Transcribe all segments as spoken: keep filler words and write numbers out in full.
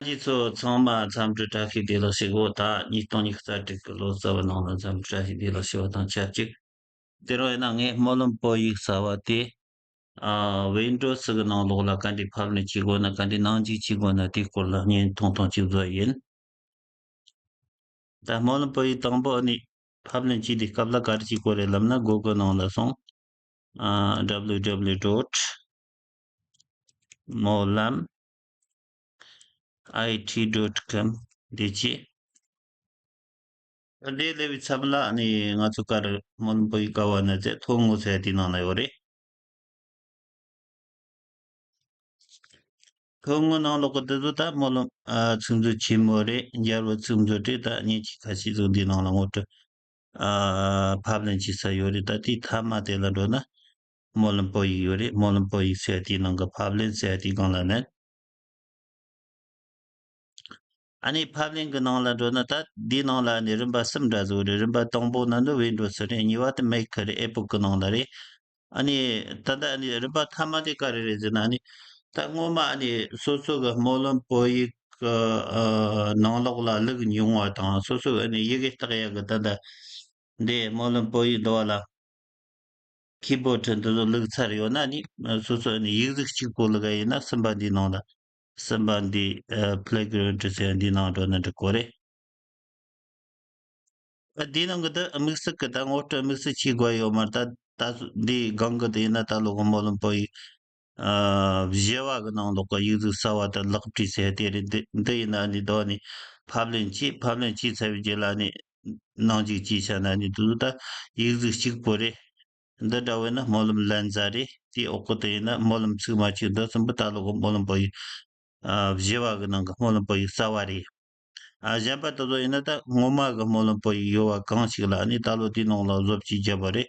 ཁྱེད་ཚོ་ཚང་མ་འཚམས་འདྲི་བཀྲ་ཤིས་བདེ་ལེགས་ཞུ་གོ། ད་ཉིས་སྟོང་ཉི་ཤུ་རྩ་དྲུག་གི་ལོ་གསར་བའི་ནང་ལ་འཚམས་འདྲི་བཀྲ་ཤིས་བདེ་ལེགས་ཞུ་བ་དང་ཆབས་ཅིག་དེ་རིང་ཡིན་ན་ངས་སྨོན་ལམ་བོད་ཡིག་གསར་བ་དེ། ཨ། Windows་གི་ནང་ལོགས་ལ་ག་འདྲའི་ཕབ་ལེན་བྱེད་དགོས་ན། ག་འདྲའི་ནང་འཇུག་བྱེད་དགོས་ན། དེའི་སྐོར་ལ་བརྙན་ཐུང་ཐུང་ཅིག་བཟོ་ཡི་ཡིན། ད་སྨོན་ལམ་བོད་ཡིག་དང་པོ་ནི་ཕབ་ལེན་བྱེད་དུས་སྐབས་ལ་ག་རེ་བྱེད་དགོས་རེད་ལབ་ན། Google་ནང་ལ་སོང་། ཨ། W W W dot སྨོན་ལམ་I T dot com་འདི་བྱས། འདི་སླེབས་པའི་མཚམས་ལ་ནི་ང་ཚོ་ག་རེ་སྨོན་ལམ་བོད་ཡིག་ག་བ་ན་ཚེ་ཐོ་ངོ་ཟེར་དེའི་ནང་ལ་ཡོད་རེད། ཐོ་ངོ་ནང་ལོགས་ཀྱི་འདི་ཚོ་ད་སྨོན་ལམ། ཨ། ཚིག་མཛོད་ཆེན་མོ་རེད། འབྱར་བའི་ཚིག་མཛོད་རེད། ད་མཉེན་ཆས་ཁ་ཤས་ཚོ་འདི་ནང་ལ་ངོ་སྤྲོད། ཨ། ཕབ་ལེན་བྱེད་ས་ཡོད་རེད། ད་དེའི་མཐའ་མ་དེ་ལ་འགྲོ་ན་སྨོན་ལམ་བོད་ཡིག་ཡོད་རེད། སྨོན་ལམ་བོད་ཡིག་ཟེར་དེའི་ནང་གི་ཕབ་ལེན་ཟེར་དེའི་སྒང་ལ་མནན། ཨ་ནི་ཕབ་ལེན་གྱི་ནང་ལ་འགྲོ་ན། ད་འདིའི་ནང་ལ་ནི་རིམ་པ་གསུམ་འདྲ་བཟོ་རེད། རིམ་པ་དང་པོ་ན་ནི་Windows་རེད། གཉིས་པ་དེ་Mac་རེད། Epoch་གི་ནང་ལ་རེད། ཨ་ནི་ད་ལྟ་ཨ་ནི་རིམ་པ་མཐའ་མ་དེ་ག་རེ་རེད་ཟེར་ན། ཨ་ནི་ད་སྔོན་མ་ཨ་ནི་སོ་སོ་གི་སྨོན་ལམ་བོད་ཡིག་གི། ཨ། ནང་ལོགས་ལ་བླུགས་མྱོང་བ་དང་། སོ་སོ་གི་ཨ་ནི་ཡི་གེ་བཏགས་ཡག་གི་ད་ལྟ་འདི་སྨོན་ལམ་བོད་ཡིག་འདི་བ་ལ་keyboard་འདི་ཚོ་བླུགས་ཚར་ཡོད་ན། ཨ་ནི་སོ་སོ་ཨ་ནི་ཡིག་གཟུགས་གཅིག་པོ་བླུགས་ཡ་ཡིན་ན། གསུམ་པ་འདིའི་ནང་ལ། གསུམ་པ་འདི། ཨ། Playground་ཟེར་འདིའི་ནང་འགྲོ་ན་འགྲིག་གོ་རེད། ཨ། འདིའི་ནང་གི་ད་དམིགས་བསལ་གི་ད་ངོ་སྤྲོད་དམིགས་བསལ་བྱེད་དགོས་ཡོད་མ་རེད། ད་ད་འདིའི་སྒང་གི་དེ་ཡིན་ན་ད་ལོ་གི་སྨོན་ལམ་བོད་ཡིག་ཨ། བཞི་བ་གི་ནང་ལོགས་ཀྱི་ཡིག་གཟུགས་གསར་བ་དང་ལེགས་བྲིས་ཟེར་དེ་རེད། འདི་འདི་ཡིན་ན་ནི་ད་ནི་ཕབ་ལེན་གྱིས། ཕབ་ལེན་བྱས་ཚར་བའི་རྗེས་ལ་ནི་ནང་འཇུག་བྱས་བྱས་ན་ནི་འདི་ད་ཡིག་གཟུགས་གཅིག་པོ་རེད། འདི་འདྲ་བས་ན་སྨོན་ལམ་ལན་ཟ་རེད། དེའི་འོག་གི་དེ་ཡིན་ན་སྨོན་ལམ་ཚིག་མ་གཅིག་འདི་གསུམ་པོ་ད་ལོ་གི་སྨོན་ལམ་བོད་ཡིག་ཨ། བཞི་བ་གི་ནང་གི་སྨོན་ལམ་བོད་ཡིག་གསར་བ་རེད། ཨ། གཞན་པ་དེ་ཚོ་ཡིན་ན་ད་སྔོན་མ་གི་སྨོན་ལམ་བོད་ཡིག་ཡོད་པ་གང་ཞིག་ལ་ནི་ད་ལོ་དེའི་ནང་ལ་བཟོ་བཅོས་བརྒྱབ་པ་རེད།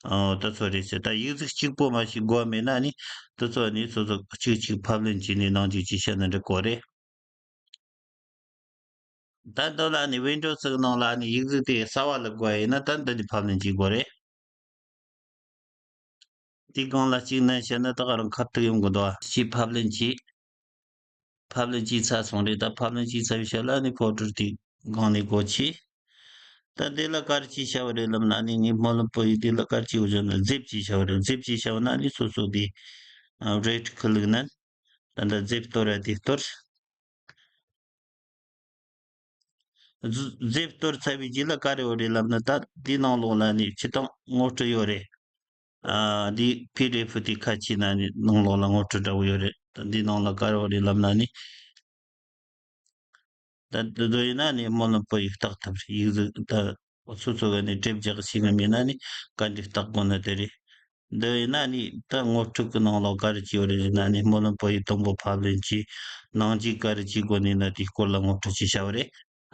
ཨ། དེ་ཚོ་རེད་ཟེར། ད་ཡིག་གཟུགས་གཅིག་པོ་མ་ཞིག་དགོས་མེད་ན་ནི་དེ་ཚོ་ནི་སོ་སོ་གཅིག་གཅིག་ཕབ་ལེན་བྱས་ནས་ནང་འཇུག་བྱས་བྱས་ན་འགྲིག་གོ་རེད། ད་འདི་ལ་ནི་Windows་གི་ནང་ལ་ནི་ཡིག་གཟུགས་དེ་གསར་བ་བླུག་དགོས་ཡིན་ན་ད་འདི་ནི་ཕབ་ལེན་བྱེད་དགོས་རེད། དེའི་སྒང་ལ་གཅིག་མནན་བྱས་ན་ད་ག་རང་ཁ་ཐུག་ཡོང་གི་འདུག་ཅིག་ཕབ་ལེན་གྱིས། ཕབ་ལེན་བྱས་ཚར་སོང་རེད། ད་ཕབ་ལེན་བྱས་ཚར་བའི་ཤུལ་ལ་ནི་folder་དེ་སྒང་ནས་སྒོ་ཕྱེ། ད་དེ་ལ་ག་རེ་བྱས་བཞག་པ་རེད་ལབ་ན། ནི་ངའི་སྨོན་ལམ་བོད་ཡིག་དེ་ལ་ག་རེ་བྱས་བཞག་ན། zip་བྱས་བཞག་པ་རེད། zip་བྱས་བཞག་ན་ནི་སོ་སོ་དེ་right click་ནས་ད་ལྟ་zip་གཏོར་ཡ་དེ་གཏོར། zip་གཏོར་ཚར་བའི་རྗེས་ལ་ག་རེ་ཡོད་རེད་ལབ་ན། ད་འདི་ནང་ལོགས་ལ་ནི་སྤྱིར་བཏང་ངོ་སྤྲོད་ཡོད་རེད། ཨ། འདི་PDF་དེ་ཁ་ཕྱེ་ན་ནི་ནང་ལོགས་ལ་ངོ་སྤྲོད་འདྲ་བོ་ཡོད་རེད། ད་འདི་ནང་ལ་ག་རེ་ཡོད་རེད་ལབ་ན་ནི། ད་འདི་ཚོ་ཡིན་ན་ནི་སྨོན་ལམ་བོད་ཡིག་བཏགས་ཐབས་རེད། ཡིག་གཟུགས་ད་སོ་སོ་ག་ནི་དེབ་རྒྱག་ཤེས་ཀྱི་མེད་ན་ནི་ག་འདྲ་བཏགས་དགོས་ན་དེ་རེད། འདི་ཡིན་ན་ནི་ད་ངོ་སྤྲོད་ཀྱི་ནང་ལོགས་ག་རེ་བྱས་ཡོད་རེད་ཟེར་ན། ནི་སྨོན་ལམ་བོད་ཡིག་དང་པོ་ཕབ་ལེན་གྱིས་ནང་འཇུག་ག་རེ་བྱེད་དགོས་ནི་ན་དེའི་སྐོར་ལ་ངོ་སྤྲོད་བྱས་བཞག་པ་རེད།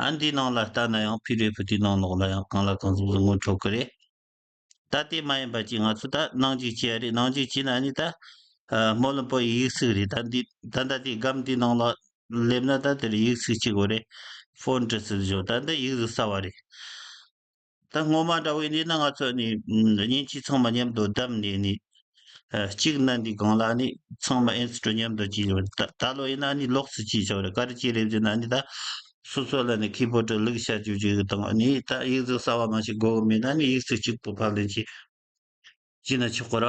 ཨ། འདིའི་ནང་ལ་ལྟ་ན་ཡང་PDF་དེའི་ནང་ལོགས་ལ་ཡང་གང་ལ་གང་འཚམ་ཞིག་ངོ་འཕྲོད་ཀྱི་རེད། ད་དེ་མ་ཡིན་པ་ཅིག་ང་ཚོ་ད་ནང་འཇུག་བྱེད་ཡ་རེད། ནང་འཇུག་བྱས་ན་ནི་ད་ཨ་སྨོན་ལམ་བོད་ཡིག་ཡིག་གཟུགས་རེད། ད་འདི་ད་ལྟ་དེ་སྒམ་འདིའི་ནང་ལ་སླེབས་ན་ད་དེར་ཡིག་གཟུགས་གཅིག་པོ་རེད། Font་ཟེར་བཞག་ད་འདི་ཡིག་གཟུགས་གསར་བ་རེད། ད་སྔོན་མ་འདྲ་བོ་ཡིན་ན་ང་ཚོ་ནི་མཉེན་ཆས་ཚང་མ་མཉམ་དུ་བསྡམས་ནས་ནི་ཨ་གཅིག་ནང་འདི་སྒང་ལ་ནི་ཚང་མ་install་མཉམ་དུ་བྱས་ཡོད་རེད། ད་ད་ལོ་ཡིན་ན་ནི་ལོགས་སུ་བྱས་ཆོག་རེད། ག་རེ་བྱས་རེད་ཟེར་ན་ནི་ད་སོ་སོ་ལ་ནི་keyboard་བླུགས་བྱ་རྒྱུ་ཅིག་དང་། ནི་ད་ཡིག་གཟུགས་གསར་བ་མ་ཞིག་དགོས་གི་མེད་ན་ནི་ཡིག་གཟུགས་གཅིག་པོ་ཕབ་ལེན་བྱས་བྱས་ན་ཆོག་གི་ར།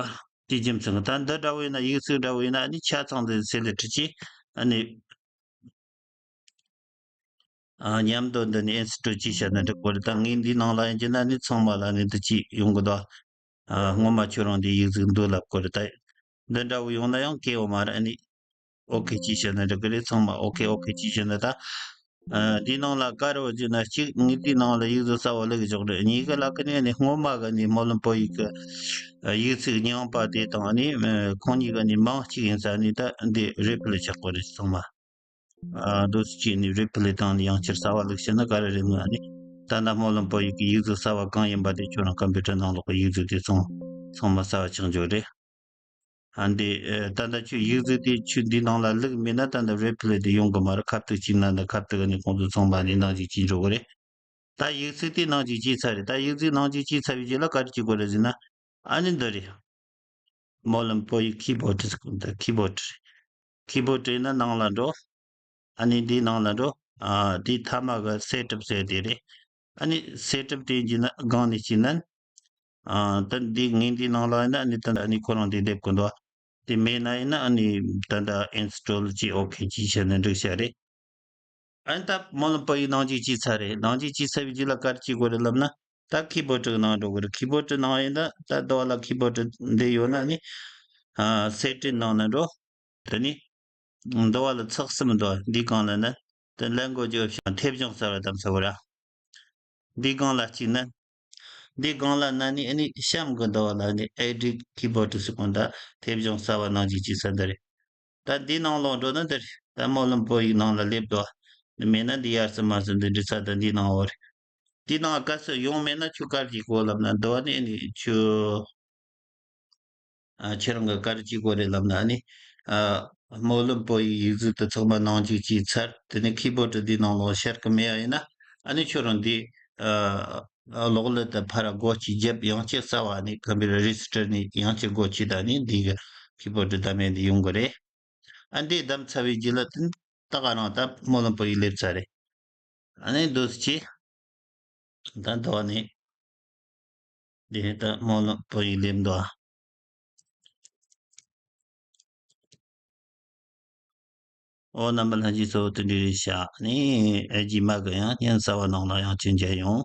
དེ་རྒྱུ་མཚན་གི་ད་འདི་འདྲ་བོ་ཡིན་ན། ཡིག་གཟུགས་འདྲ་བོ་ཡིན་ན་ནི་ཆ་ཚང་དེ་select་བྱས། ཨ་ནི་ཨ་མཉམ་དུ་འདི་ནི་install་བྱས་བྱས་ན་འགྲིག་གི་རེད། ད་ངས་འདི་ནང་ལ་ཡིན་གྱི་ན་ནི་ཚང་མ་ལ་ནི་འདི་བྱས་ཡོང་གི་འདུག་ཨ་སྔོན་མ་ཁྱོད་རང་འདི་ཡིག་གཟུགས་འདུག་ལབ་དགོས་རེད། ད་འདི་འདྲ་བོ་ཡོང་ན་ཡང་སྐྱེ་བོ་མ་རེད། ཨ་ནི་OK་བྱས་བྱས་ན་འགྲིག་གི་རེད། ཚང་མ་OK། OK་བྱས་བྱས་ན་ད་ཨ་འདི་ནང་ལ་ག་རེ་བ་བྱས་ན། གཅིག་ངས་འདི་ནང་ལ་ཡིག་གཟུགས་གསར་བ་བླུགས་ཆོག་རེད། གཉིས་ཀ་ལ་ཀ་ནས་ནི་སྔོན་མ་གི་ནི་སྨོན་ལམ་བོད་ཡིག་གི་ཡིག་ཚིག་རྙིང་པ་དེ་དང་ནི་ཁོང་གཉིས་ཀ་ནི་མིང་གཅིག་ཡིན་ས་ནི་ད་འདི་replace་བྱེད་དགོས་རེད། ཚང་མ། ཨ་འདུག་སེ་བྱས་ནས་replace་བཏང་ནས་ཡང་བསྐྱར་གསར་བ་བླུགས་བྱས་ན་ག་རེ་རེད་ན་ནི། ད་ལྟ་སྨོན་ལམ་བོད་ཡིག་གི་ཡིག་གཟུགས་གསར་བ་གང་ཡིན་པ་དེ་ཁྱོད་རང་computer་ནང་ལོགས་ཀྱི་ཡིག་གཟུགས་དེ་ཚང་ཚང་མ་གསར་བ་ཆགས་འགྲོ་རེད། ཨ་འདི་ཨ་ད་ལྟ་ཁྱོད་ཡིག་གཟུགས་དེ་ཁྱོད་འདི་ནང་ལ་བླུགས་མེད་ན་ད་ལྟ་replace་དེ་ཡོང་གི་མ་རེད། ཁ་ཐུག་གཅིག་ན་ད་ཁ་ཐུག་ནས་ཁོང་ཚོ་ཚང་མ་ནས་ནང་འཇུག་བྱེད་འགྲོ་གི་རེད། ད་ཡིག་ཚིག་དེ་ནང་འཇུག་བྱས་ཚར་རེད། ད་ཡིག་ཚིག་ནང་འཇུག་བྱས་ཚར་བའི་རྗེས་ལ་ག་རེ་བྱེད་དགོས་རེད་ཟེར་ན། ཨ་ནི་འདི་རེད། སྨོན་ལམ་བོད་ཡིག་keyboard་ཟེར་གོ་འདི་keyboard་རེད། keyboard་ཡིན་ན་ནང་ལ་འགྲོ། ཨ་ནི་འདིའི་ནང་ལ་འགྲོ། ཨ་འདིའི་མཐའ་མ་གི་སེ་ཊབ་ཟེར་དེ་རེད། ཨ་ནི་སེ་ཊབ་དེ་གི་ནང་སྒང་ནས་བྱས་ན། ཨ་ད་འདི་ངས་འདིའི་ནང་ལ་ཡིན་ན་ཨ་ནི་ད་ཨ་ནི་ཁོ་རང་འདི་སླེབས་གི་འདུག་དེ་མེད་ན་ཡིན་ན་ཨ་ནི་ད་ད་ཨིན་སི་ཊོལ་གྱིས་ཨོ་ཁེ་གྱིས་བྱས་ནས་འགྲིག་ཤག་རེད། ཨ་ནི་ད་སྨོན་ལམ་པོ་ཡི་ནང་འཇུག་བྱས་ཚར་རེད། ནང་འཇུག་བྱས་ཚར་བའི་རྗེས་ལ་ག་རེ་བྱེད་དགོས་རེད་ལབ་ན། ད་ཁི་བྷོ་ཌི་གི་ནང་འགྲོ་དགོས་རེད། ཁི་བྷོ་ཌི་ནང་ཡིན་ན་ད་འདི་བ་ལ་ཁི་བྷོ་ཌི་འདི་ཡོད་ན་ནི། ཨ་སེ་ཊིང་ནང་ན་འགྲོ། དེ་ནི་འདི་བ་ལ་ཚེག་གསུམ་འདུག་འདིའི་སྒང་ལ་ན་དེ་ལེང་གུ་ཨེཇ་ཨོབ་ཤན་མཐེབ་གཞོང་གསར་བ་བདམས་ས་བོ་ར། འདིའི་སྒང་ལ་གཅིག་ན། འདིའི་སྒང་ལ་ན་ནི་ཨ་ནི་གཤམ་གི་འདི་བ་ལ་ནི་ཨེ་ཌིཊ་ཁི་བྷོ་ཌི་ཟེར་གོ་ད་མཐེབ་གཞོང་གསར་བ་ནང་འཇུག་བྱས་ས་འདི་རེད། ད་འདི་ནང་ལོགས་འགྲོ་ན་འདི་རེད། ད་སྨོན་ལམ་པོ་ཡི་ནང་ལ་སླེབས་འདུག་འདི་མེད་ན་འདི་ཡར་ཙམ་མར་ཙམ་འདི་འབྲི་ས་ད་འདི་ནང་འོ་རེད། འདི་ནང་གལ་སྲིད་ཡོང་མེད་ན་ཁྱོད་ག་རེ་བྱེད་དགོས་ལབ་ན་འདི་བ་ནི་ཨ་ནི་ཁྱོད། ཨ་ཁྱེད་རང་གི་ག་རེ་བྱེད་དགོས་རེད་ལབ་ན་ཨ་ནི། ཨ་སྨོན་ལམ་པོ་ཡི་ཡིག་གཟུགས་དེ་ཚང་མ་ནང་འཇུག་བྱས་ཚར། དེ་ནས་ཁི་བྷོ་ཌི་འདི་ནང་ལོགས་ཤར་གི་མེད་ཡ་ཡིན་ན་ཨ་ནི་ཁྱོད་རང་འདི། ཨ་གློག་ཀླད་དེ་ཕར་སྒོ་ཕྱེས་རྒྱབ་ཡང་བསྐྱར་གསར་བ་ནི་ཀམ་པུ་ཊར་རེ་ཇི་སི་ཊར་ནས་ཡང་བསྐྱར་སྒོ་ཕྱེས་ད་ནི་འདི་གི་ཁི་བྷོ་ཌི་བདམས་ཡས་འདི་ཡོང་གི་རེད། ཨ་འདི་བདམས་ཚར་བའི་རྗེས་ལ་དེ་ད་ག་རང་ད་སྨོན་ལམ་པོ་ཡི་སླེབས་ཚར་རེད། ཨ་ནི་འདུག་སེ་བྱས། ད་འདི་བ་ནི། འདི་ནི་ད་སྨོན་ལམ་པོ་ཡི་སླེབས་འདུག་ཨོ་རྣམ་པ་ལྷན་རྒྱས་ཚོ་དེ་འདྲ་རེད་ཤག་ནི་ཨེ་ཇི་མ་གི་ཡང་བརྙན་གསར་བ་ནང་ལ་ཡང་ཅི་མཇལ་ཡོང་།